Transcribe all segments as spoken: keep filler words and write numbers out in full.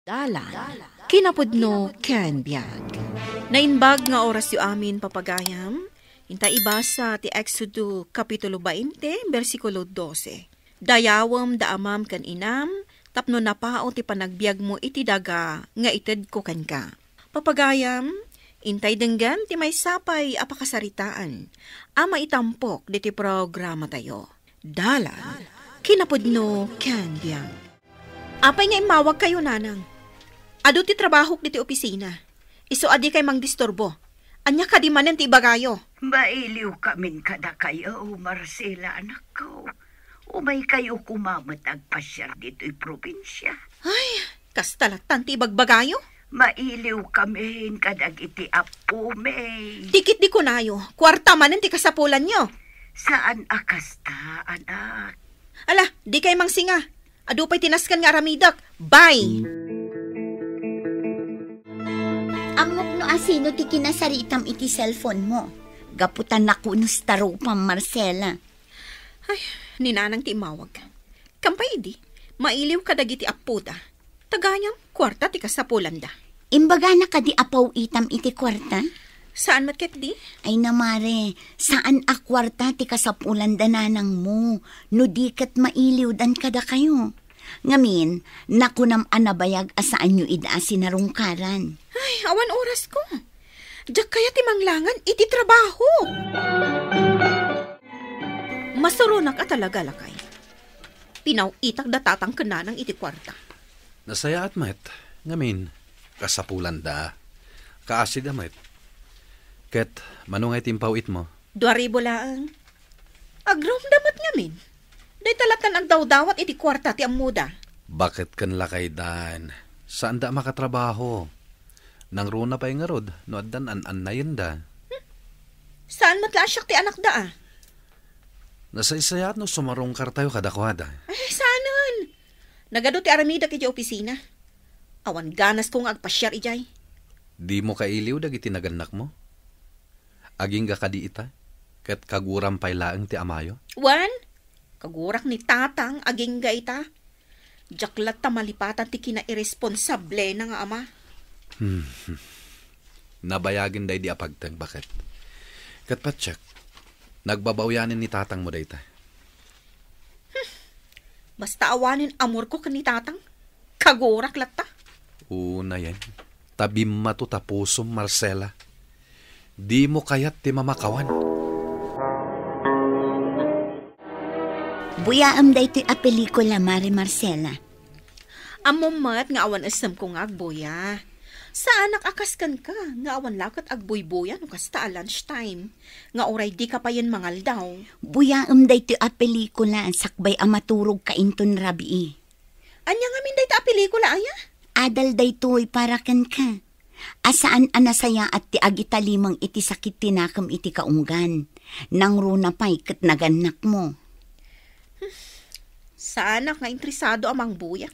Dalan, kinapudno ken biag. Naimbag nga orasyo amin, papagayam. Inta ibasa ti Exodo Kapitulo twenty, bersikulo dose. Dayawem da amam ken inam, tapno napao ti panagbiagmo iti daga nga itedko kenka. Papagayam, intay denggem ti maysa pay a pakasaritaan a maitampok diti programatayo. Dalan, kinapudno ken biag. Apay nga immawagkayo, nanang? Adu ti trabahok diti opisina. Isu a dikay mangdisturbo. Ania kadi manen ti ibagayo? Mailiwkamin kadakayo, Marcela, anakko. Umaykayo koma met agpasiar ditoy probinsia. Ay, kasta lattan ti ibagbagayo? Mailiwkamin kadagiti appomi. Ti ketdi kunayo, kuarta manen ti kasapulanyo. Saan a kasta, anak. Ala, dikay mangsinga. Adu pay ti nasken nga aramidek. Bye! Ammok no asino ti kinasaritam iti cellphone mo. Gapu ta nakunos ta rupam, Marcela. Ay, ni nanang ti immawag. Kampay idi, mailiw kadagiti appoda. Tagayam, kuarta ti kasapulanda. Imbagana kadi a paw-itam iti kuarta? Saan met ketdi? Ay, namare, saan a kuarta ti kasapulanda nanangmo, no di ket mailiwdan kadakayo. Ngamin, nakunam a nabayag a saanyo ida a sinarungkaran. Ay, awan orasko. Diak kayat ti manglangan iti trabaho. Masuronak a talaga, lakay. Pinaw-itak da tatang ken nanang iti kuarta. Nasayaat met, ngamin, kasapulanda. Kaasida met. Ket, mano ngay ti impaw-itmo? Dua ribu laeng. Agrumda met ngamin. Dayta lattan agdawdawat iti kuarta ti ammoda. Baket ken lakaydan, saanda a makatrabaho. Nangruna pay ngarud no addan an-annayenda. Hmm. Saan met la a siak ti anakda, a? Nasaysayaat no sumarungkartayo kadakuada. Ay, saanen. Nagadu ti aramidek iti opisina. Awan ganasko nga agpasiar idiay. Dimo kailiw dagiti nagannakmo? Agingga kadi ita, ket kaguram pay laeng ti amayo? Wen, kagurak ni tatang agingga ita. Diak latta malipatan ti kinairesponsablena nga ama. Hmm. Nabayagen daydi a pagteng, baket. Ket patiek, nagbabawianen ni tatangmo dayta. Hmm. Basta awanen amorko ken ni tatang, kagurak latta. Unayen, ta bimmato ta pusom, Marcela. Dimo kayat ti mamakawan. Buyaem daytoy a pelikula, Mare Marcela. Ammom met nga awan esemko nga agbuya. Saanak a kas kenka nga awan la ket agbuybuya no kasta a lunch time, nga uray dika payen mangaldaw. Buyaem daytoy a pelikula sakbay a maturogka inton rabii. Ania ngamin dayta a pelikula, aya? Adal daytoy para kenka. A saan a nasayaat ti agitalimeng iti sakit ti nakem iti kaunggan. Nangruna pay ket nagannakmo. Saanak nga interesado a mangbuya.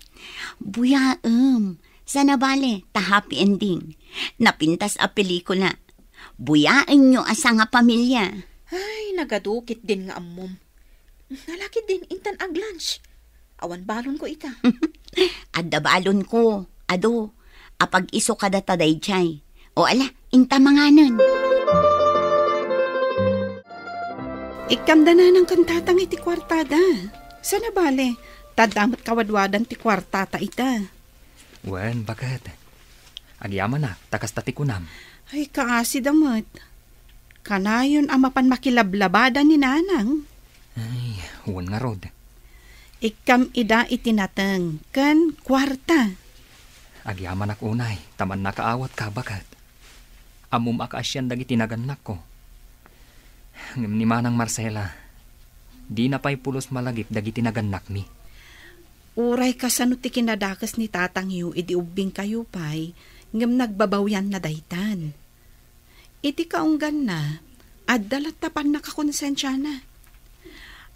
Buyaem. Sana bale, ta happy ending. Napintas a pelikula. Buyaenyo a sangapamilya. Ay, nagadu ketdin nga ammom. Ala ketdin, intan aglunch. Awan balonko ita. Adda balonko, adu, apag-isu kadata daydiay. O ala, inta manganen. Ikkam da nanang ken tatang iti kuartada. Sana bale, ta adda met kawadwadan ti kuartata ita. Wen, baket. Agyamanak, ta kasta ti kunam. Ay, kaasida met. Kanayon a mapan makilablabada ni nanang. Ay, wen ngarud. Ikkam ida iti nateng ken kuarta. Agyamanak unay, ta mannakaawatka, baket. Ammom a kaasian dagiti nagannakko. Ngem ni Manang Marcela, dina pay pulos malagip dagiti nagannakmi. Uray kasano ti kinadakes ni tatangyo idi ubbingkayo pay, ngem nagbabawianna daytan. Iti kaungganna, adda latta pannakakonsensiana.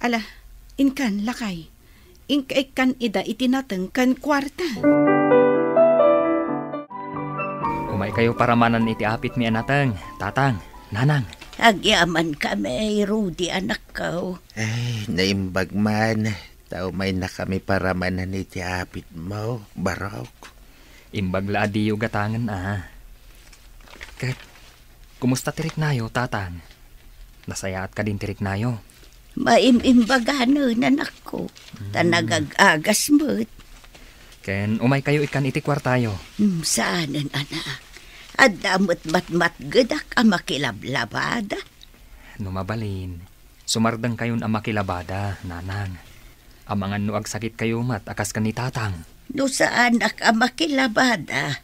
Ala, inkan, lakay. Inkaikkan ida iti nateng ken kuarta. Umaykayo paramanan iti apitmi a nateng, tatang, nanang. Agyamankami, Rudy, anakko. Ay, naimbag man. Ta umaynakami paramanan iti apitmo, Barok. Imbag la a diyo gatangen a. Ket, kumusta ti riknayo, Tatang? Nasayaat kadin ti riknayo? Maimbaganen, anakko, ta Mm. nagag-agas met. Ken umaykayo ikkan iti kuartayo. Mm, saanen, anak. Adda met matmatgedak a makilablabada. No mabalin, sumardengkayon a makilabada, Nanang. Amangan no agsakitkayo met a kas ken ni Tatang. No saanak a makilabada,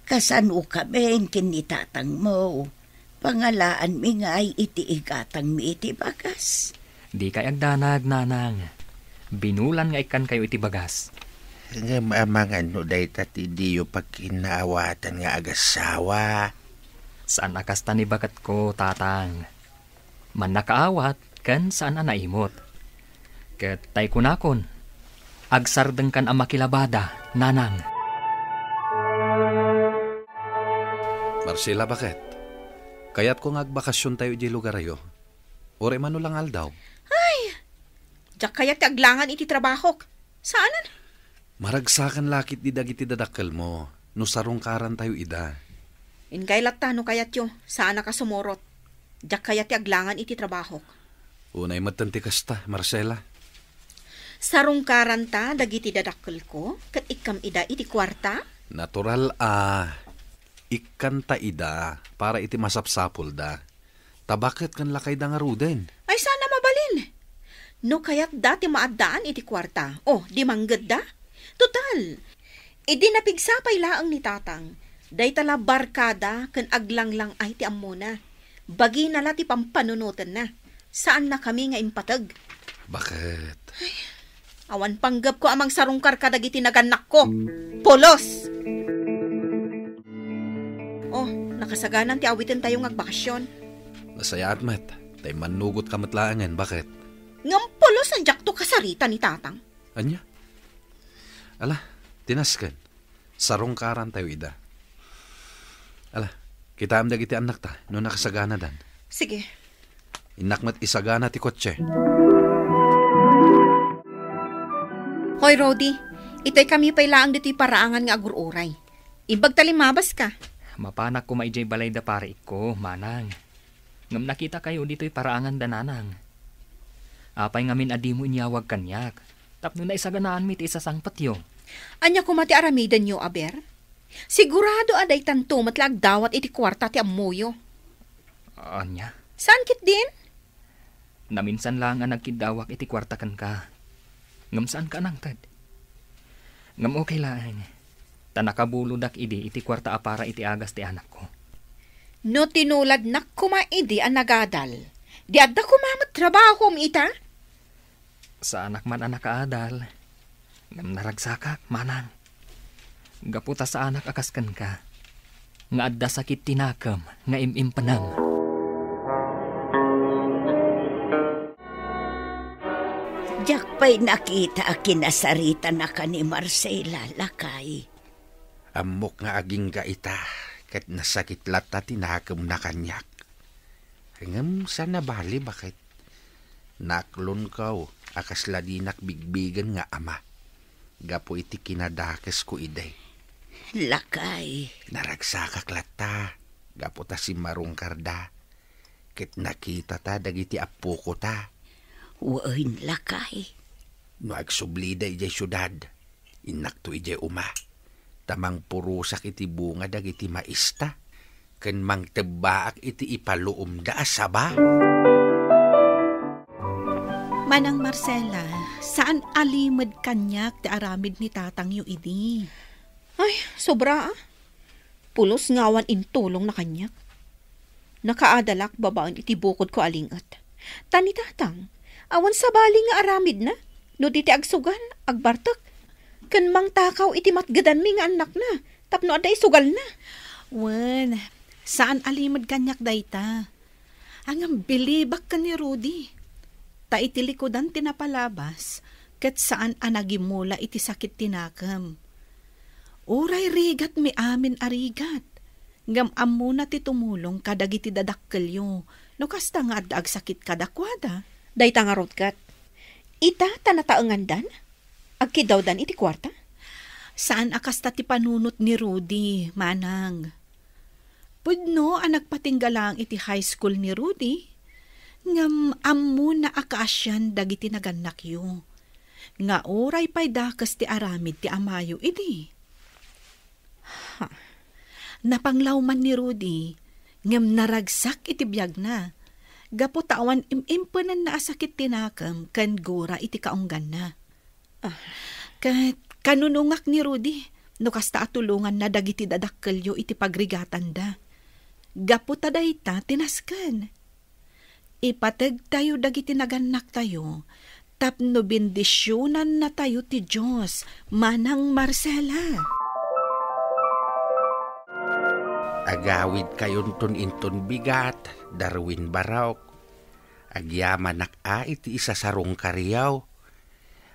kasanokamin ken ni Tatangmo? Pangalaanmi ngay iti igatangmi iti bagas. Dikay agdanag, Nanang. Binulan nga ikkankayo iti bagas. Ngem amangan no dayta ti diyo pagkinnaawatan nga agassawa. Saan a kasta ni baketko, Tatang. Mannakaawat ken saan a naimot. Ket tay kunakon, agsardengkan a makilabada, Nanang. Marcela, baket? Kayatko nga agbakasiontayo idiay lugarayo. Uray mano la nga aldaw. Ay! Diak kayat ti aglangan iti trabahok. Saanen? Maragsakan la ketdi dagiti dadakkelmo no sarungkarantayo ida. Inkay latta no kayatyo, saanak a sumurot. Diak kayat ti aglangan iti trabahok. Unay metten ti kasta, Marcela. Sarungkaranta dagiti dadakkelko ket ikkam ida iti kuarta? Natural a. Ikkanta ida para iti masapsapulda. Ta baket ken lakayda ngaruden? Ay, saan a mabalin. No kayatda ti maaddaan iti kuarta, o, di manggedda. Total, idi napigsa pay laeng ni Tatang, dayta la barkada ken aglanglang-ay ti ammona. Bagina la ti pampanunotenna. Saannakami nga impateg. Baket? Awan panggepko a mangsarungkar kadagiti nagannakko. Pulos! Oh, nakasaganan ti awitentayo nga agbakasyon. Nasayaat met, ta immannugotka met laengen, baket? Ngem pulos a diakto kasarita ni Tatang. Ania? Ala, tinasken. Sarungkarantayo ida. Ala, kitaem dagiti annakta no nakasaganadan. Sige. Innak met isagana ti kotse. Hoy, Rudy, itaykami pay laeng ditoy paraangan nga agur-uray. Imbag ta limmabaska. Mapanak koma idiay balay da pariikko, Manang. Ngem nakitakayo ditoy paraangan da Nanang. Apay ngamin a dimo inyawag kaniak, tapno naisaganaanmi ti isasangpetyo? Ania koma ti aramidenyo, aber? Sigurado a daytanto met la agdawat iti kuarta ti ammoyo. Ania? Saan ketdin? Naminsan laeng a nagkiddawak iti kuarta kenka. Ngem saanka a nangted. Ngem okay laeng, ta nakabulodak idi iti kuarta a para iti agas ti anakko. No tinuladnak koma idi a nagadal, di adda koma met trabahom ita? Saanak man a nakaadal, ngem naragsakak, Manang. Gapu ta saanak a kas kenka, nga adda sakit ti nakem nga im-impenem. Diak pay nakita a kinasaritanaka ni Marcela, lakay. Ammok nga agingga ita, ket nasakit latta ti nakemna kaniak. Ngem saan a bali, baket? Naaklonko a kasla dinak bigbigen nga ama gapu iti kinadakesko idi. Lakay. Naragsakak latta gapu ta simmarungkarda ket nakitata dagiti appokota. Wen, lakay. No agsublida idiay siudad, innakto idiay uma, ta mangpurosak iti bunga dagiti maista, ken mangtebbaak iti ipaluomda a saba. Manang Marcela, saan a limed kaniak ti aramid ni tatangyo idi. Ay, sobra, ah. Pulos nga awan intulongna kaniak. Nakaadalak babaen iti bukodko a ling-et. Ta ni tatang, awan sabali nga aramidna, no di ti agsugal, agbartek, ken mangtakaw iti matgedanmi nga annakna tapno adda isugalna. Wen, saan a limed kaniak dayta. Ngem bilibak ken ni Rudy. Ta iti likudan ti napalabas, ket saan a nagimula iti sakit ti nakem. Uray rigatmi amin a rigat, ngem ammona ti tumulong kadagiti dadakkelyo no kasta nga adda agsakit kadakuada. Dayta ngarud ket, ita ta nataengandan? Agkiddawdan iti kuarta? Saan a kasta ti panunot ni Rudy, manang. Pudno a nagpatingga laeng iti high school ni Rudy, ngem ammona a kaasian dagiti nagannakyo, nga uray pay dakes ti aramid ti amayo idi. Ha. Napanglawman ni Rudy, ngem naragsak iti biagna, gapu ta awan im-impenenna a sakit ti nakem ken gura iti kaungganna. Ah. Ket kanunongak ni Rudy no kasta a tulonganna dagiti dadakkelyo iti pagrigatanda. Gapu ta dayta ti nasken. Ipategtayo dagiti nagannaktayo tapno bendisionannatayo ti Dios, Manang Marcela. Agawidkayonton inton bigat, Darwin Barok. Agyamanak a iti isasarungkaryo.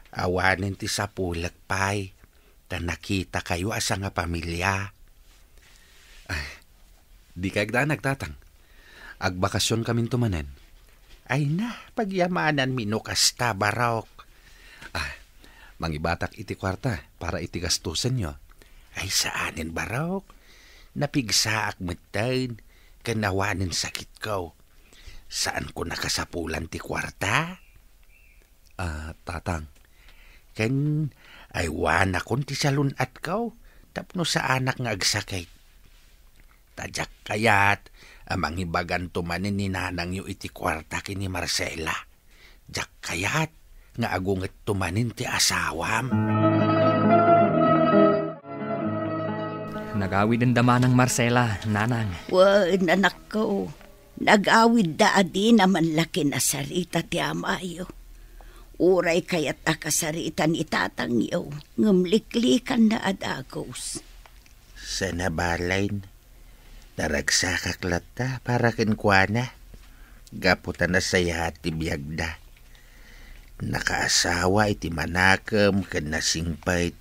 Awanen ti sapulek pay, ta nakitakayo a sangapamilia. Ay, dikay agdanag, Tatang. Agbakasionkaminto manen. Ay na, pagyamananmi no kasta, Barok. Ah, mangibatak iti kuarta para iti gastusenyo. Ay, saanen, Barok. Napigsaak metten, ken awanen sakitko. Saanko nakasapulan ti kuarta? Ah, Tatang. Ken aywanakon ti salun-atko tapno saanak nga agsakit. Ta diak kayat a mangibaganto manen ni nanangyo iti kuarta ken ni Marcela. Diak kayat nga agungetto manen ti asawam. Nagawidenda Manang Marcela, Nanang. Wen, anakko. Nagawidda a dina man la kinasarita ti amayo. Uray kayat a kasarita ni tatangyo, ngem liklikanna a dagus. Sana balen, naragsakak latta para kenkuana, gapu ta nasayaat ti biagda. Nakaasawa iti manakem ken nasingpet.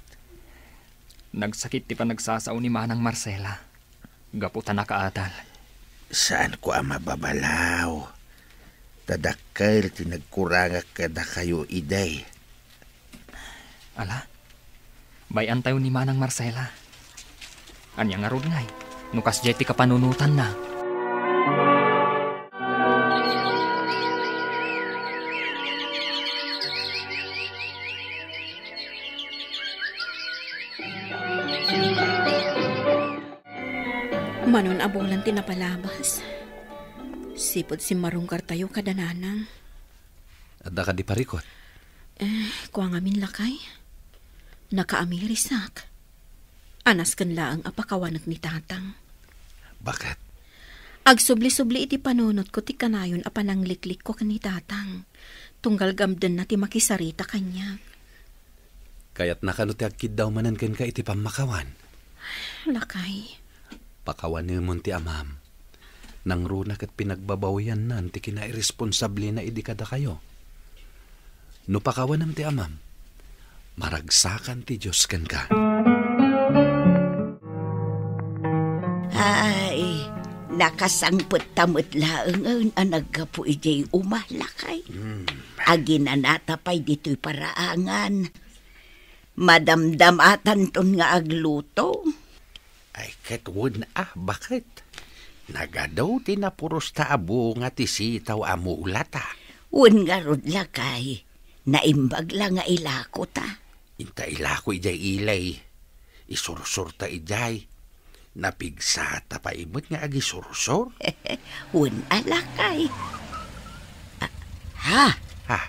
Nagsakit ti panagsasao ni Manang Marcela. Gapu ta nakaadal. Saanko a mababalaw. Ta dakkel ti nagkurangak kadakayo idi. Ala, bay-antayo ni Manang Marcela. Ania ngarud ngay, no kasdiay ti kapanunotanna? Manon a bulan ti napalabas, sipud simmarungkartayo kada nanang. Adda kadi parikut? Eh, kua ngamin, lakay. Nakaamirisak. Anasken laeng a pakawanek ni tatang. Bakit? Agsubli-subli iti panunotko ti kanayon a panangliklikko ken ni tatang. Tunggal gamdenna ti makisarita kaniak. Kayatna kano ti agkiddaw manen kenka iti pammakawan? Lakay. Pakawanemon ti amam. Nangruna ket pinagbabawiannan ti kinairesponsablena idi kadakayo. No pakawanem ti amam, maragsakan ti Dios kenka. Ay, nakasangpetta met laengen a naggapu idiay uma, lakay. Hmm. Aginanata pay ditoy paraangan. Madamdamatanton nga agluto. Ay, ket wen a, baket. Nagadu ti napurosta a bunga ti sitaw a mulata. Wen ngarud, lakay, naimbag la nga ilakota. Inta ilako idiay ilay. Isursurta idiay. Napigsata pay met nga agisursor. Wen a, lakay. Ah, ha? Ha?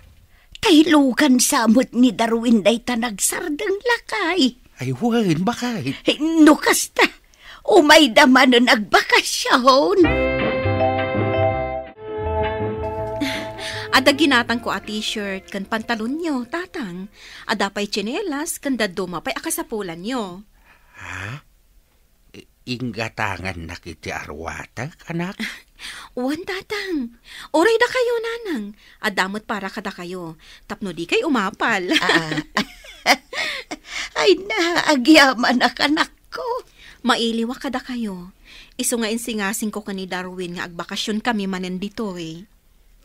Taylugan sa met ni Darwin dayta nagsardeng, lakay. Ay, wen, baket. Eh, no kasta, umayda manen agbakasyon. Adda ginatangko a t-shirt ken pantalonyo, tatang. Adda pay tsinelas ken dadduma pay a kasapulanyo. Ha? I-, inggatangannak iti arwatek, anak? Wen, tatang. Uray dakayo, nanang. Adda met para kadakayo. Tapno dikay umapal. Ah. Ay na, agyamanak, anakko. Mailiwak kadakayo. Isu nga insingasingko ken ni Darwin nga agbakasionkami manen ditoy.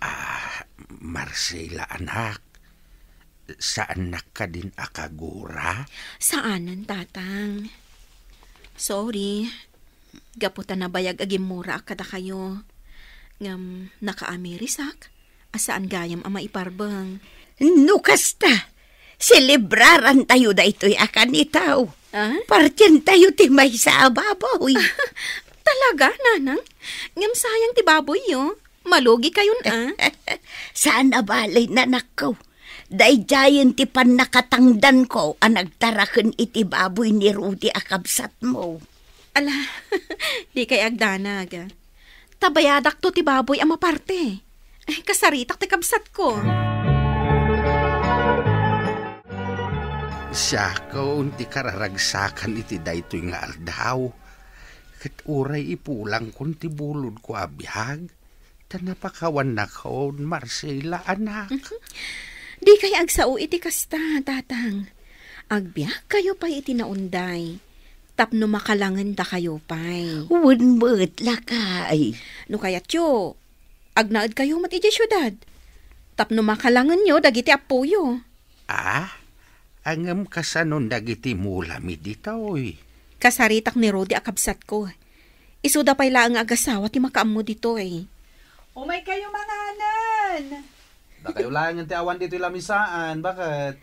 Ah, Marcela, anak. Saannak kadin a kagura? Saanen, Tatang. Sorry. Gapu ta nabayag a gimmurak kadakayo. Ngem nakaamirisak a saan gayam a maiparbeng. No kasta, selebrarantayo daytoy a kanitaw. Ah? Partientayo ti maysa a baboy. Talaga, Nanang? Ngem sayang ti baboyyo. Malugikayon, ah. Saan a bale, nanakko. Daydiayen ti pannakatangdanko a nagtaraken iti baboy ni Rudy a kabsatmo. Ala, dikay agdanag. Ta bayadakto ti baboy a maparte. Ay, kasaritak ti kabsatko. Siakon ti kararagsakan iti daytoy nga aldaw. Ket uray ipulangkon ti bulodko a biag, ta napakawannakon, Marcela, anak. Dikay agsao iti kasta, Tatang. Agbiagkayo pay iti naunday, tapno makalangandakayo pay. Wen met, lakay. No kayatyo, agnaedkayo met idiay siudad, tapno makalangenyo dagiti appoyo. Ah? Ngem kasanon dagiti mulami ditoy? Kasaritak ni Rudy a kabsatko. Isuda pay laeng nga agasawa ti makaammo ditoy. Umaykayo manganen! Dakayo laengen ti awan ditoy lamisaan, baket?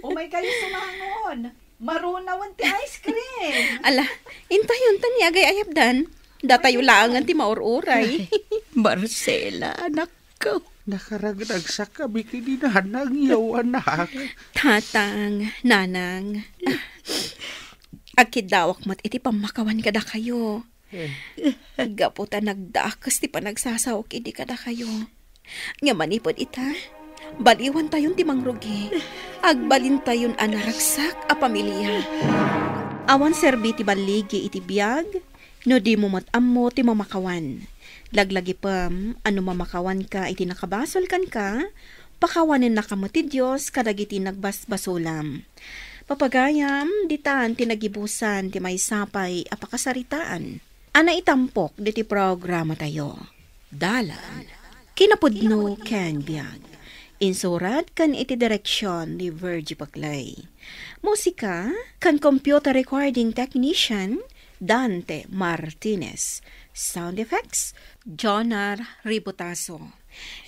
Umaykayo sumangon! Marunawen ti ice cream! Ala, intayon ta ni agay-ayabdan. Datayo laengen ti maur-uray. Ay, Marcela, anak, Ko. Nakaragnagsakami ken ni Nanang, yaw, anak. Tatang, Nanang. Agkiddawak met iti pammakawan kadakayo. Eh. Gapu ta nagdakes ti panagsasaok idi kadakayo. Nga manipud ita, baliwantayon ti mangrugi. Agbalintayon a naragsak a pamilia. Awan serbi ti balligi iti biag, no dimo met ammo ti mamakawan. Laglagipem a no mamakawanka iti nakabasol kenka, pakawanennaka met ti Dios kadagiti nagbasbasolam. Papagayam, ditan ti nagibusan ti maysa pay a pakasaritaan a naitampok diti programatayo. Dalan, kinapudno ken biag. Insurat ken iti direksion ni Virgie Paclay. Musika ken computer recording technician, Dante Martinez. Sound effects, Jonar Ributaso.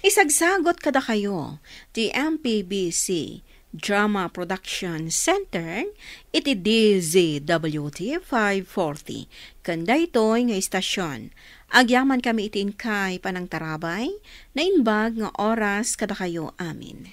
Isagsagot kadakayo ti M P B C Drama Production Center iti D Z W T five forty. Ken daytoy nga istasyon, agyamankami iti inkay panangtarabay, naimbag nga oras kadakayo amin.